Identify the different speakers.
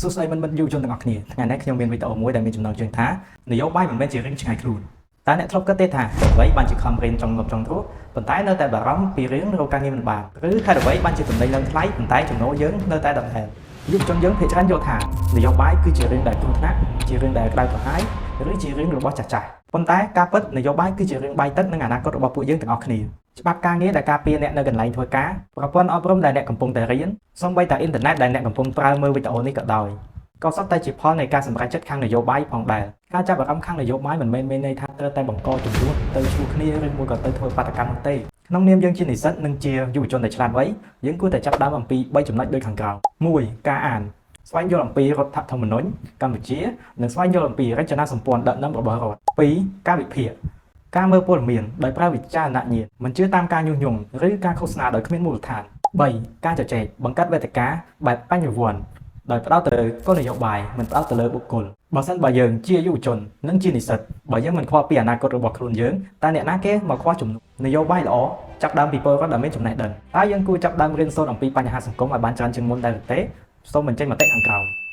Speaker 1: សួស្តីមិត្តមិត្តយុវជនទាំងអស់គ្នាថ្ងៃនេះខ្ញុំមានវីដេអូមួយដែលមានចំណងជើងថានយោបាយមិនមែនជារឿងឆ្ងាយខ្លួនតើអ្នកធ្លាប់គិតទេថាអ្វីបានជាខំរៀនចង់ងប់ចង់ទ្រោះប៉ុន្តែនៅតែបារម្ភពីរឿងរកការងារមិនបានឬហេតុអ្វីបានជាទំនិញឡើងថ្លៃប៉ុន្តែចំណូលយើងនៅតែដដែលយុវជនយើងភាគច្រើនយល់ថានយោបាយគឺជារឿងដែលគ្រោះថ្នាក់ជារឿងដែលក្តៅក្រហាយឬជារឿងរបស់ចាស់ចាស់ប៉ុន្តែការពិតនយោបាយគឺជារឿងបាយទឹកនិងអនាគតរបស់ពួកយើងទាំងអស់គ្នាច្បាប់ការងារដែលការពារអ្នកនៅកន្លែងធ្វើការប្រព័ន្ធអប់រំដែលអ្នកកំពុងតែរៀនសូម្បីតែអ៊ីនធឺណិតដែលអ្នកកំពុងប្រើមើលវីដេអូនេះក៏ដោយក៏សុទ្ធតែជាផលនៃការសម្រេចចិត្តខាងនយោបាយផងដែរការចាប់អារម្មណ៍ខាងនយោបាយមិនមែនមានន័យថាត្រូវតែបង្កជម្លោះទៅឈ្លោះគ្នាឬមួយក៏ទៅធ្វើបាតុកម្មនោះទេក្នុងនាមយើងជានិស្សិតនិងជាយុវជនដែលឆ្លាតវៃយើងគួរតែចាប់ផ្ដើមអំពី3ចំណុចដូចខាងក្រោម1ការអានស្វែងយល់អំពីរដ្ឋធម្មនុញ្ញកម្ពុជានិងស្វែងយល់អំពីរចនាសម្ព័ន្ធដឹកនាំរបស់រដ្ឋ2ការវិភាគការមើលព័ត៌មានដោយប្រើវិចារណញ្ញាណមិនជឿតាមការញុះញង់ឬការឃោសនាដោយគ្មានមូលដ្ឋាន3ការជជែកបង្កើតវេទិកាបែបបញ្ញវន្តដោយផ្ដោតទៅលើគោលនយោបាយមិនផ្ដោតទៅលើបុគ្គលបើសិនបើយើងជាយុវជននិងជានិស្សិតបើយើងមិនខ្វល់ពីអនាគតរបស់ខ្លួនយើងតើអ្នកណាគេមកខ្វល់ជំនួសនយោបាយល្អចាប់ដើមពីពលរដ្ឋដែលមានចំណេះដឹងតើយើងគួរចាប់ដើមរៀនសូត្រអំពីបញ្ហាសង្គមឲ្យបានច្រើនជាងមុនដែរឬទេសូមបញ្ចេញមតិខាងក្រោម។